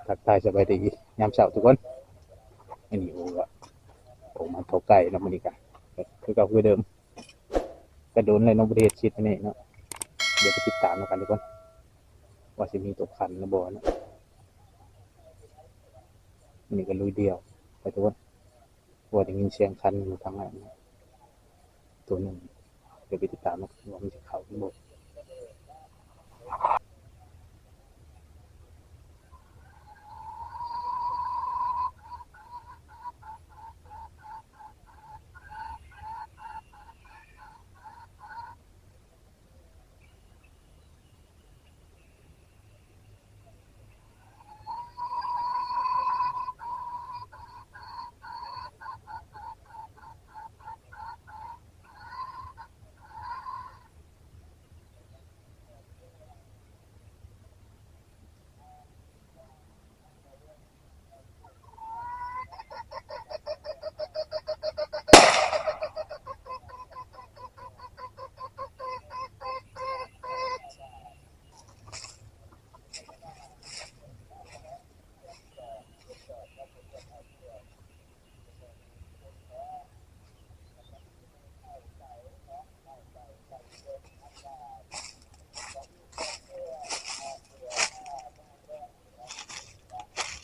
ທັກທາຍສະບາຍດີຍາມເຊົ້າທຸກຄົນ. ອັນນີ້ໂອ້ ໂອ້ ມາເຂົ້າໃກ້ເນາະ ມື້ນີ້ກະຄືເກົ່າຄືເດີມ. ກະດົນແລ້ວເນາະ ບໍ່ໄດ້ເຮັດຄລິບອັນນີ້ເນາະ. ດຽວໄປຕິດຕາມນຳກັນທຸກຄົນ ວ່າຊິມີໂຕຄັນຫຼືບໍ່ເນາະ. ມື້ນີ້ກະລຸຍດຽວໄປທຸກຄົນ. ວ່າໄດ້ຍິນສຽງຄັນຢູ່ທາງນັ້ນໂຕໜຶ່ງ. ດຽວໄປຕິດຕາມນຳກັນວ່າມັນຊິເຂົ້າຫຼືບໍ່.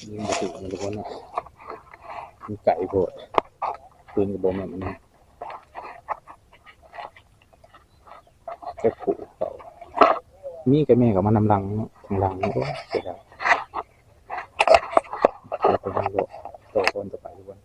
ຍິງບໍ່ຖືກນະທຸກຄົນເນາະ ມັນໄກໂພດ ປືນກະບໍ່ແມ່ນນະ. ຈັກຜູ້ເຂົ້າ ມີກະແມ່ເຂົ້າມານຳຫຼັງເນາະ ທາງຫຼັງ. ໂອ້ຍ ເສຍດາຍ. ແລ້ວກະຍັງບໍ່ຕໍ່ຄົນຕໍ່ໄປທຸກຄົນ.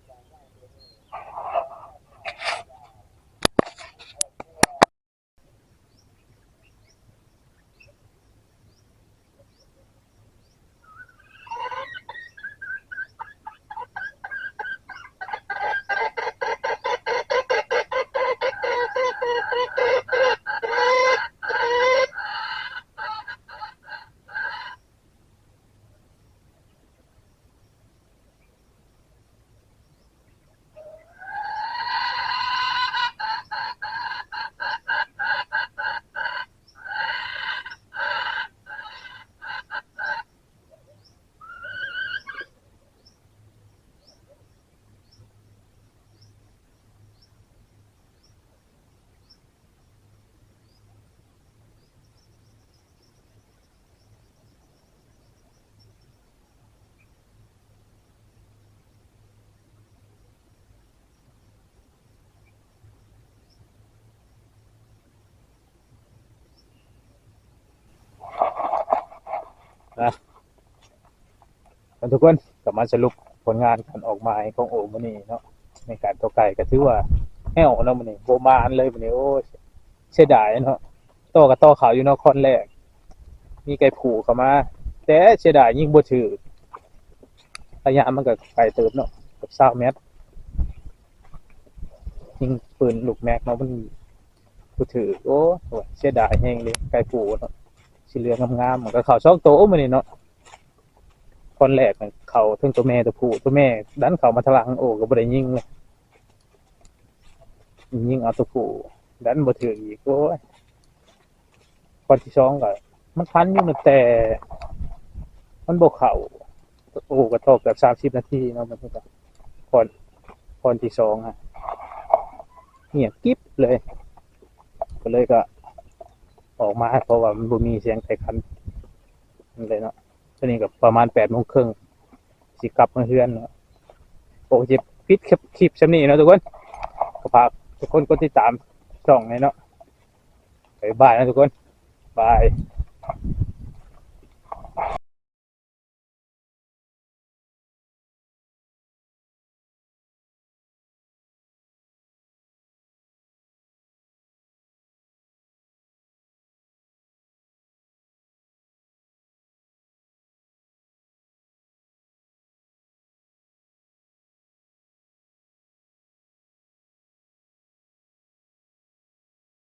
ນະ ທຸກຄົນ ກະມາສະຫຼຸບຜົນງານການອອກໝາຍຂອງໂອມື້ນີ້ເນາະ ໃນການຕໍ່ໄກ່ ກະຖືວ່າແຫ້ວເນາະມື້ນີ້ ບໍ່ມາອັນເລີຍມື້ນີ້. ໂອ້ຍ ເສຍດາຍເນາະ ຕໍ່ກະຕໍ່ເຂົ້າຢູ່ເນາະ ຄອນແລກ ມີໄກ່ຜູ້ເຂົ້າມາ ແຕ່ເສຍດາຍຍິງບໍ່ຖືກ ໄລຍະມັນກະໄກເຕີບເນາະ ເກືອບຊາວແມັດ ຍິງປືນລູກແມັກເນາະ ມັນບໍ່ຖືກ. ໂອ້ຍ ເສຍດາຍແຮງເລີຍ ໄກ່ຜູ້ເນາະ ສີເຫຼືອງງາມໆ ມັນກະເຂົ້າສອງໂຕມື້ນີ້ເນາະ. ຄອນແລກເຂົ້າເຖິງໂຕແມ່ໂຕຜູ້ ໂຕແມ່ດັນເຂົ້າມາທາງຫຼັງ ໂອ້ ກະບໍ່ໄດ້ຍິງເລີຍ ຍິງເອົາໂຕຜູ້ດັນບໍ່ຖືກອີກ. ໂອ້ຍ ຄອນທີສອງກະມັນພັນຢູ່ ແຕ່ມັນບໍ່ເຂົ້າ ໂອ້ ກະຕໍ່ເກືອບສາມສິບນາທີເນາະ ມັນກະ ຄອນ ຄອນທີສອງຫັ້ນງຽບກິບເລີຍ ກະເລີຍກະອອກມາ ເພາະວ່າມັນບໍ່ມີສຽງໄກ່ຂັນນັ້ນເລີຍເນາະ. ຕອນນີ້ກະປະມານແປດໂມງເຄິ່ງ ຊິກັບມາເຮືອນເນາະ. ໂອເຄ ປິດຄລິບ ຄລິບຊ່ຳນີ້ເນາະທຸກຄົນ ກະຝາກທຸກຄົນກົດຕິດຕາມຊ່ອງແດ່ເນາະ. ບາຍບາຍເນາະທຸກຄົນ ບາຍ.